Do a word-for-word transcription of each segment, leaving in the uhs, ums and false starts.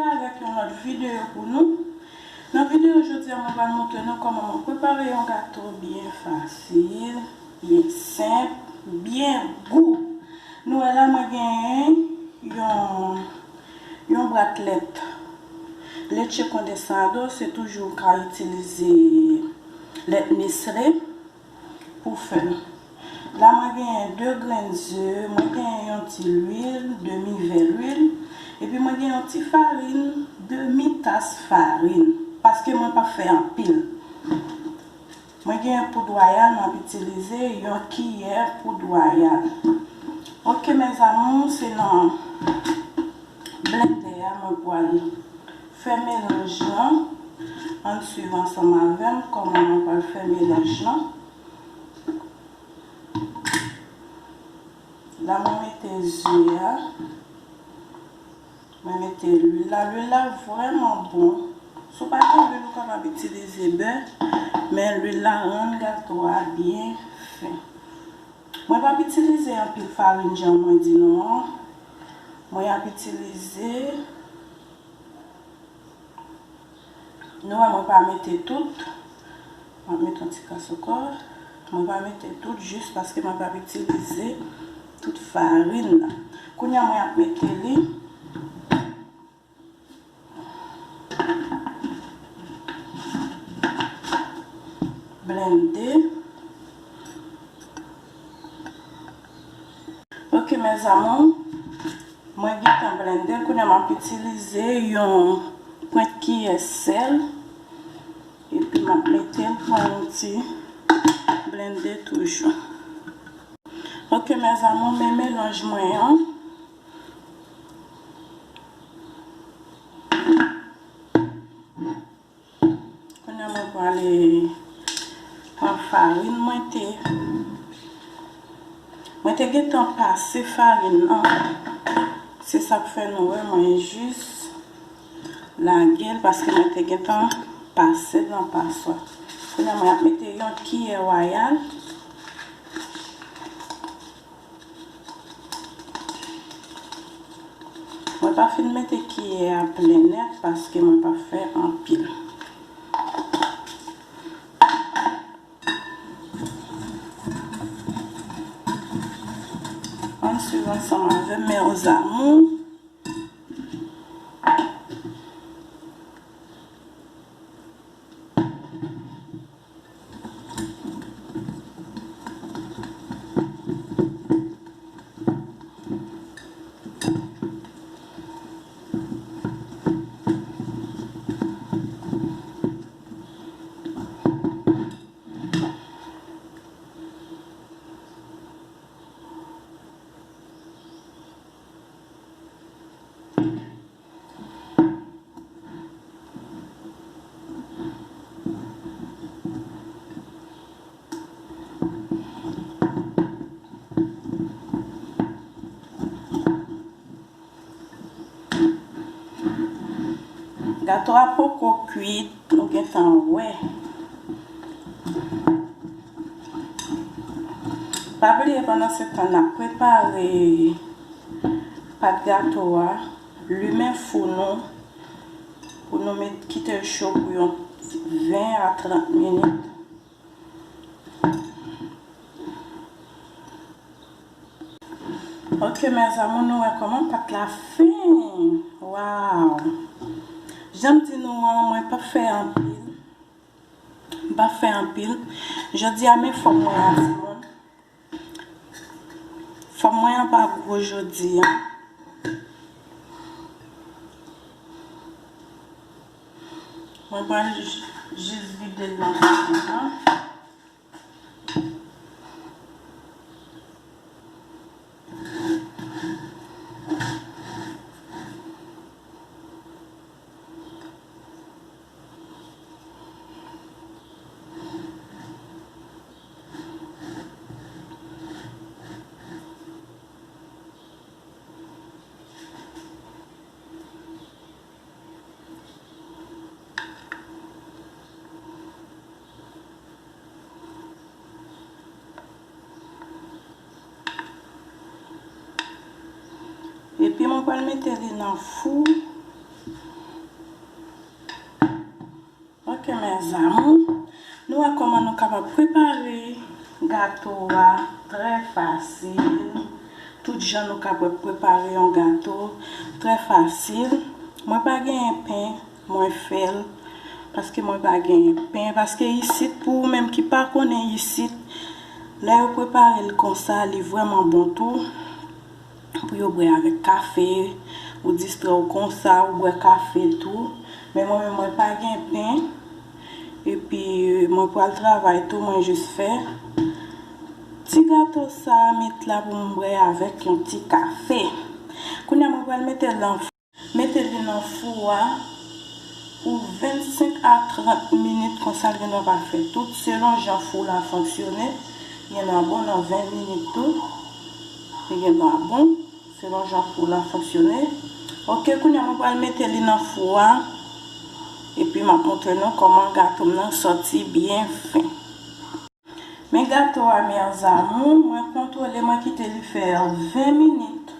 Avèk yon lòt videyo pou nou. Nan videyo jodi a, mwen pral montre nou kòman mwen prepare yon gato byen fasil, byen senp, byen gou. Nou wè la, mwen genyen yon, yon bwat lèt leche condensado, se toujou ou ka itilize lèt Nestlé pou fè l. La, mwen genyen de grenn ze, mwen genyen yon ti lwil, demi vè lwil, epi mwen genyen yon ti farin, demi tas farin, paske mwen pa fè anpil. Mwen genyen poud wayal, m ap itilize yon kiyè poud wayal. Ok, mes amours, se nan blendè a mwen pral fè melanj lan. Ann swiv ansanm avè m kòman mwen pral fè melanj lan. La, mwen mete ze a. Mwen mete lwil la. Lwil la vrèman bon. Si w pa gen lwil, ou kapab itilize bè, men lwil la rann gato a byen fen. Mwen p ap itilize anpil farin, jan mwen di nou an. Mwen ap itilize, nou wè, mwen pa mete tout. Mwen ap mete yon ti kras ankò. Mwen pa mete tout, jis paske mwen p ap itilize tout farin nan. Kounye a, mwen ap mete li. Blende. Ok, mes amours, mwen gentan blende. Kounye a, m ap itilize yon pwent kiyè sèl. Epi, m ap mete l pran yon ti blende toujou. Ok, mes amours, men melanj mwen an. Kounye a mwen prale pran farin mwen te, mwen te gentan pase farin nan. Se sa k fè nou wè mwen jis lage l, paske mwen te gentan pase l nan paswa. Kounye a mwen ap mete yon kiyè wayal. Mwen pa fin mete kiyè a plen nèt paske mwen pa fè anpil. Ann swiv ansanm avè m, mes amours. Gato a poko kwit, nou gentan wè. Pa bliye, pandan se tan n ap prepare pat gato a, limen fou nou pou nou met, kite l cho pou yon ven a trant minit. Ok, mes amours, nou wè kòman pat la fen. Waw! Jan m di nou an, mwen pa fè anpil. M pa fè anpil. Jodi a, men fòm mwen an, timoun. Fòm mwen an pa gwo jodi a. Mwen pral jis vide l nan fòm nan. Epi mwen pral mete li nan fou. Mes amours, nou wè kòman nou kapab prepare gato a trè fasil. Tout jan nou kapab prepare yon gato trè fasil. Mwen pa genyen pen, mwen fè l paske mwen pa genyen pen. Paske isit, pou ou menm ki pa konnen isit, lè yo prepare l konsa, li vrèman bon tou. Pou yo bwè avèk kafe, ou distrè w konsa, ou bwè kafe tou. Men mwen menm, mwen pa gen pen. Epi, mwen pral travay tou, mwen jis fè ti gato sa a, met la pou m bwè avèk yon ti kafe. Kounye a, mwen pral mete l nan, mete li nan fou a pou vennsenk a trant minit, konsa l gendwa pa fè tout, selon jan fou la fonksyone, li gendwa bon nan ven minit tou, li gendwa bon. Selon jan fou la fonksyone. Oke, kounye a mwen pral mete li nan fou a. Epi m ap montre nou kòman gato m nan sòti byen fen. Men gato a, mes amours, mwen kontwole, mwen kite li fè ven minit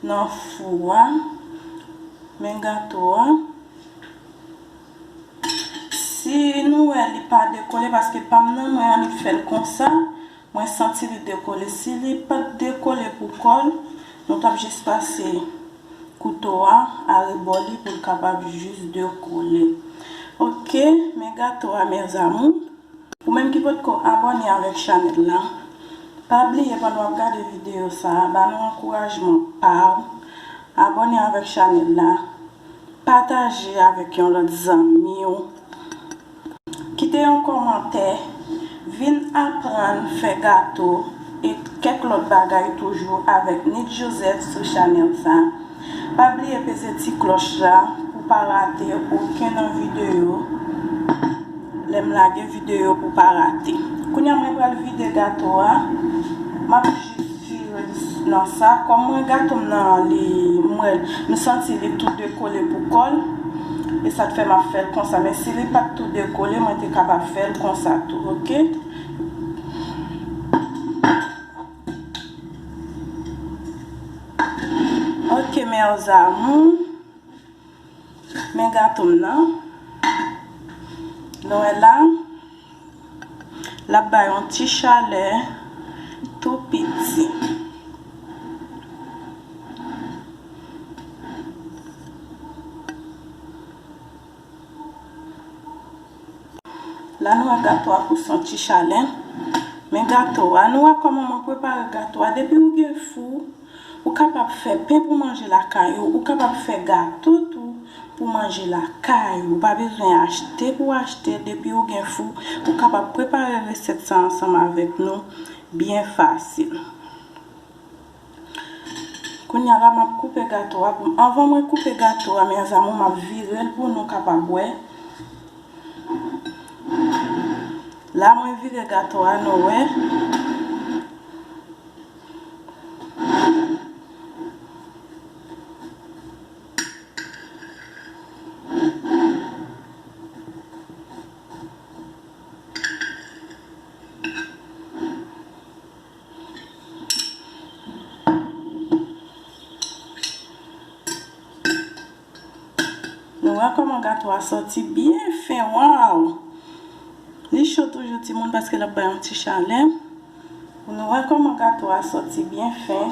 nan fou a. Men gato a. Si nou wè li pa dekole, paske pa m nan, mwen annik fè l konsa. Mwen santi li dekole. Si li pa t dekole pou kò l, nou t ap jis pase kouto a arebò li pou l kapab jis dekole. Oke, men gato a, mes amours. Ou menm ki potko abòne avèk chanèl la, pa bliye pandan w ap gade videyo sa a, ba nou ankourajman pa w, abòne avèk chanèl la, pataje avèk yon lòt zanmi w. Kite yon kòmantè. Vin aprann fè gato e kèk lòt bagay toujou avèk Nit Joseph sou chanèl sa. Pa bliye peze ti klòch la pou pa rate okenn nan videyo. Lè m lage videyo pou pa rate. Kounye a mwen pral vide gato a. M ap jis vire l nan sa. Kòm mwen gato m nan li, m wè, m santi li tou dekole pou kò l. E sa k fè m ap fè l konsa. Men si li pa t tou dekole, mwen te kapab fè l konsa tou, oke? Oke, mes amours. Men gato m nan. Nou wè la. L ap bay yon ti chalè tou piti. La nou wè gato a pou son ti chalè. Men gato a, nou wè kòman mwen prepare gato a. Depi ou gen fou, ou kapab fè pen pou manje lakay ou, ou kapab fè gato tou pou manje lakay ou. Ou pa bezwen achte pou achte, depi ou gen fou, ou kapab prepare resèt sa ansanm avèk nou byen fasil. Kounye a la, m ap koupe gato a. Anvan mwen koupe gato a, mes amours, m ap vire l pou nou kapab wè. La, mwen vire gato a, nou wè. Nou wè kòman gato a sòti byen fen, waw! Li cho toujou, timoun, paske l ap bay yon ti chalè. Nou wè kòman gato a sòti byen fen.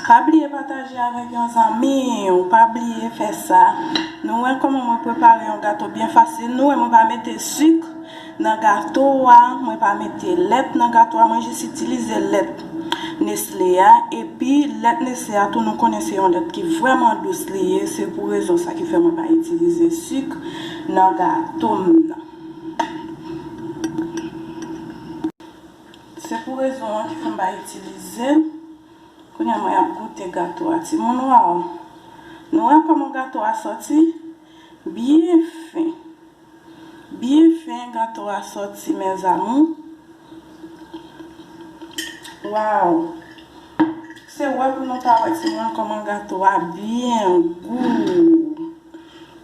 Pa bliye pataje avèk yon zanmi w, pa bliye fè sa. Nou wè kòman mwen prepare yon gato byen fasil. Nou wè mwen pa mete sik nan gato a, mwen pa mete lèt nan gato a, mwen jis itilize lèt Nestlé a. Epi lèt Nestlé a tou, nou konnen se yon lèt ki vrèman dous li ye, se pou rezon sa ki fè mwen pa itilize sik nan gato m nan. Se pou rezon an ki fè m pa itilize l. Kounye a mwen ap goute gato a, timoun, waw. Nou wè kòman gato a sòti? Byen fen. Byen fen gato a sòti, mes amours. Waw. Se wè pou nou ta wè, timoun, kòman gato a byen gou.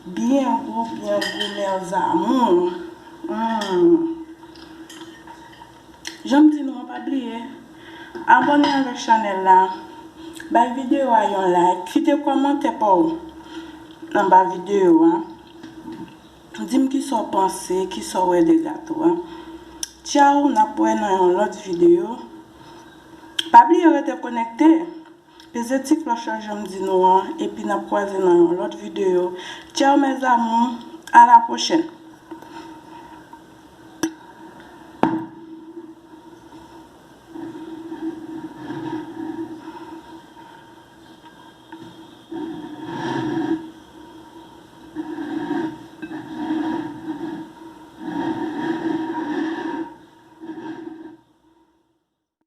Byen gou, byen gou, mes amours. Hmm. Jan m di nou an, pa bliye abòne avèk chanèl la, Bay videyo a yon like, kite kòmantè pa w anba videyo a. Di m kisa w panse, kisa w wè de gato a. Tchaw, n ap wè nan yon lòt videyo. Pa bliye rete konekte. Peze ti klòch la jan m di nou an, epi n ap kwaze nan yon lòt videyo. Tchaw, mes amours, à la prochaine.